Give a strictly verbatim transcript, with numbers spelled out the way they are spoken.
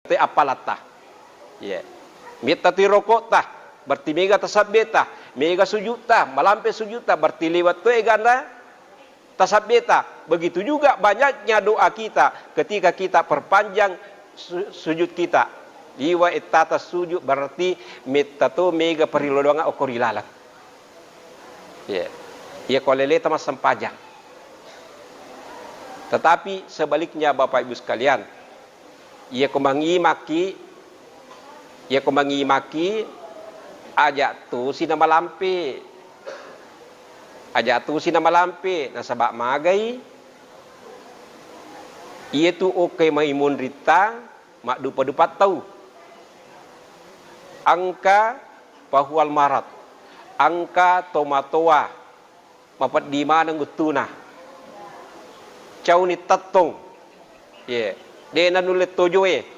Te appalatta. Iya. Metta tu rokokta, berarti mega tasabbeta, mega sujudta, malampe sujudta, berarti lewat tu egana tasabbeta. Begitu juga banyaknya doa kita ketika kita perpanjang su-, sujud kita. Liwa ettata sujud berarti metta to mega parilolongang okko ri laleng. Iya. Iya ko aleleta massempajang. Tetapi sebaliknya Bapak Ibu sekalian, iya ko mangimaki, iya ko mangimaki, aja tusi na malampe. Aja tusi na malampe, nasaba magai, iya tu okkai mai monritta, maddupa-dupa tau. Engka fahuwal marad, engka tomatoa, mapeddi maneng uttuna. Cauni tettong. Ye, de nanulle tojoe.